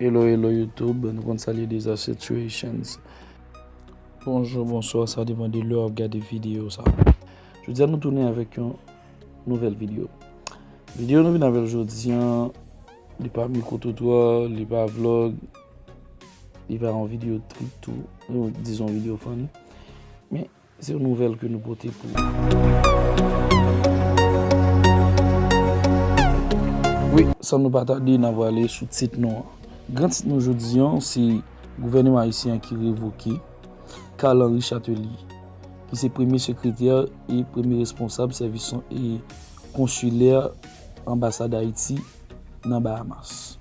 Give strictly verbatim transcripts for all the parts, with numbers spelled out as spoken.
Hello, hello YouTube, nou konn sa l ye, Deja Situations. Bonjou, bonswa, sa depann de lè w ap gade videyo sa. Jodi a nou tounen avèk yon nouvèl videyo. Videyo nou vin avè l jodi a, li pa mikwo twotwa, li pa vlog, li pa yon videyo trip tou, yon, dizon videyo funny. Men, se yon nouvèl ke nou pote pou ou. Wi, san nou pa tade, n a prale sou tit nou an. Gran tit nou jodi a, se gouvènman ayisyen an ki revoke Carl Henry Chatelier, ki se premye sekretè e premye responsab sèvis, e, konsilè anbasad Ayiti nan Bahamas.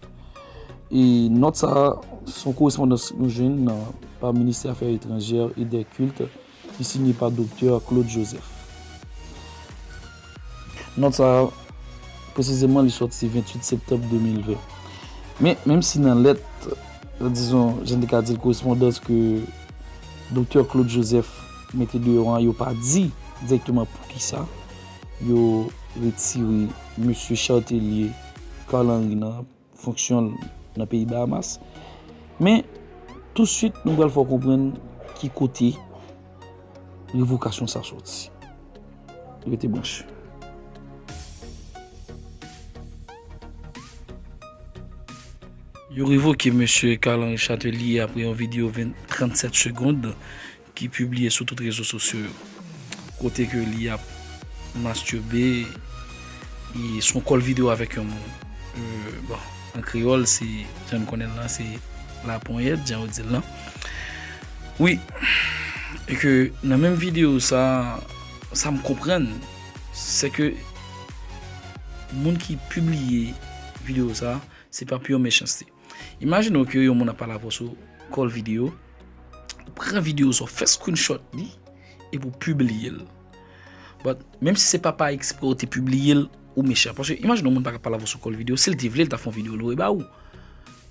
E nòt sa a, se yon korespondans nou jwenn nan, pa Ministè Afè Etranjè e dè Kilt, ki sinye pa Doktè Claude Joseph. Nòt sa a, presizeman, li sòti venntuit septanm de mil ven. Men, menm si nan lèt, dizon, jan n te ka di l, korespondans ke Doktè Claude Joseph mete deyò an, yo pa di dirèkteman poukisa yo retire mesye Chatelier Carl Henry nan fonksyon l nan peyi Bahamas. Men, tousuit, nou pral fè w konprann ki kote revokasyon sa sòti. Rete branche. Yo revoke mesye Carl Henry Chatelier apre yon videyo ven, trannsèt segonn ki pibliye sou tout rezo sosyo yo, kote ke li ap masturbe, e se yon kòl videyo avèk yon moun. Euh, bon, an kreyòl, se, jan n konnen l lan, se laponyèt, jan yo di l lan. Wi, e ke nan menm videyo sa, sa m konprann, se ke moun ki pibliye videyo sa, se pa pou yon mechanste. Imajine w ke yon moun ap pale avè w sou kòl videyo, ou pran videyo sa, ou fè screenshot li, epi w pibliye l. But, menm si se pa pa eksprè ou te pibliye l, ou mechan. Paske, imajine yon moun pa ka pale avè w sou kòl videyo, si l te vle, l t ap fè yon videyo loure ba ou.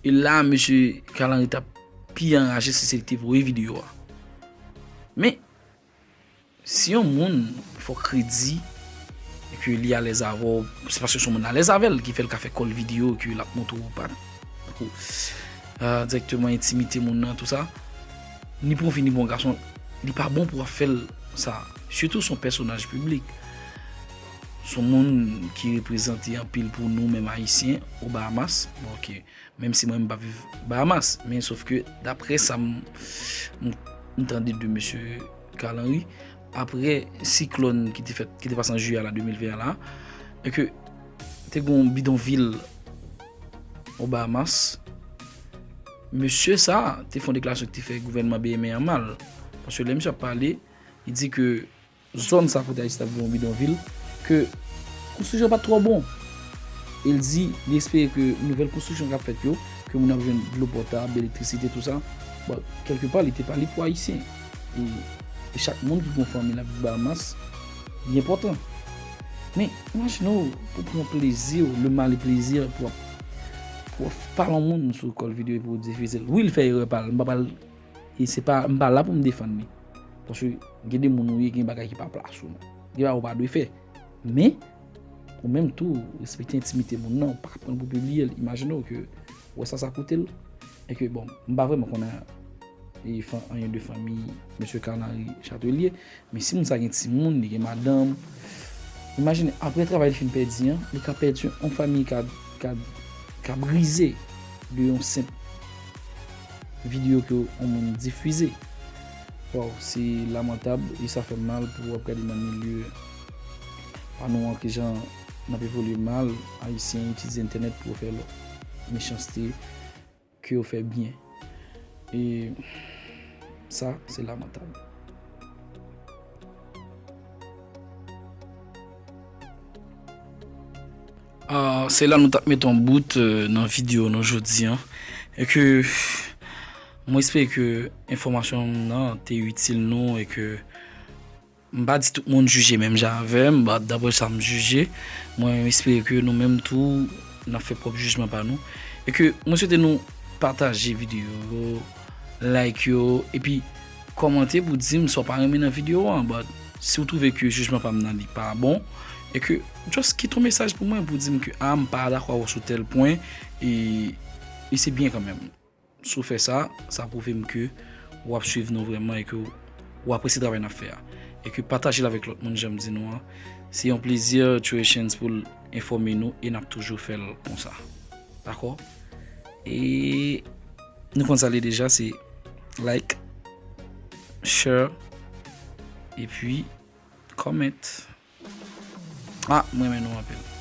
E la, mesye Carl Henry t ap pi anraje si se li te voye videyo a. Men, si yon moun fè w kredi e ke li alèz avè w, se paske se yon moun alèz avè l ki fè l ka fè kòl videyo ke l ap montre w pa, tankou, ah, dirèkteman entimite moun nan, tou sa. Ni pou yon fi, ni pou yon gason, li pa bon pou w ap fè l sa. Sitou se yon pèsonaj piblik. Se yon moun ki reprezante anpil pou nou menm Ayisyen o Bahamas. Bon, ok. Menm si mwen m pa viv Bahamas, men sof ke daprè sa m, m, m tande de mesye Carl Henry, apre siklòn ki te fèt, ki te pase an jiyè la, de mil ven an la, e ke te gen yon bidonvil o Bahamas, mesye sa te fè yon deklarasyon ki te fè gouvènman B M A an mal. Paske lè misye ap pale, li di ke zòn sa kote Ayisyen t ap viv, yon bidonvil, ke konstriksyon pa t twò bon. E l di, li espere ke nouvèl konstriksyon k ap fèt yo, ke moun ap jwenn dlo potab, elektrisite, tou sa. Bon, kèlkepa, li te pale pou Ayisyen. E, e chak moun ki gen yon fanmi l ap viv Bahamas, li enpòtan. Men, imajine w, pou pran plezi w, le mal et plaisir, pou w ap, pou w ap pale yon moun sou kòl videyo pou w difize l. Wi, l fè erè pa l, m pa pral E se pa, m pa la pou m defann li. Paske gen de moun ou ye, gen bagay ki pa plas ou non. Gen bagay ou pa dwe fè. Men, ou menm tou, respekte entimite moun nan, ou pa ka pran l pou pibliye l. Imajine w ke ou wè sa sa koute l. E ke, bon, m pa vrèman konnen e fan, anyen de fanmi mesye Carl Henry Chatelier, men si moun sa gen timoun, li gen madanm, imajine, apre travay li fin pèdi an, li ka pèdi yon fanmi ka, ka, ka brize de yon senp videyo ke yon moun difize. Waw, se lamantab e sa fè m mal pou w ap gade nan milye pa nou an, kijan n ap evolye mal, Ayisyen itilize entènèt pou yo fè lòt mechanste ke yo fè byen. E sa, se lamantab. Ah, se la nou t ap met yon bout, euh, nan videyo nou jodi an. E ke mwen espere ke enfòmasyon nan te itil nou e ke m pa di tout moun jije menm jan avè m, but daprè sa m jije, mwen espere ke nou menm tou, n ap fè pwòp jijman pa nou. E ke mwen swete nou pataje videyo yo, like yo, epi kòmante pou di m sa w pa renmen nan videyo an, but si w twouve ke jijman pa m nan li pa bon, e ke just kite yon mesaj pou mwen pou di m ke, a, m pa dakò avè w sou tèl pwen, e E se byen kanmenm. Si w fè sa, sa pwouve m ke w ap swiv nou vrèman e ke w apresye travay n ap fè a. E ke pataje l avèk lòt moun, jan m di nou an. Se yon plezi Three Chance pou l enfòme nou e n ap toujou fè l konsa. Dakò? E nou konn sa l ye deja, se like, share, epi comment. Ah, mwen renmen nou anpil.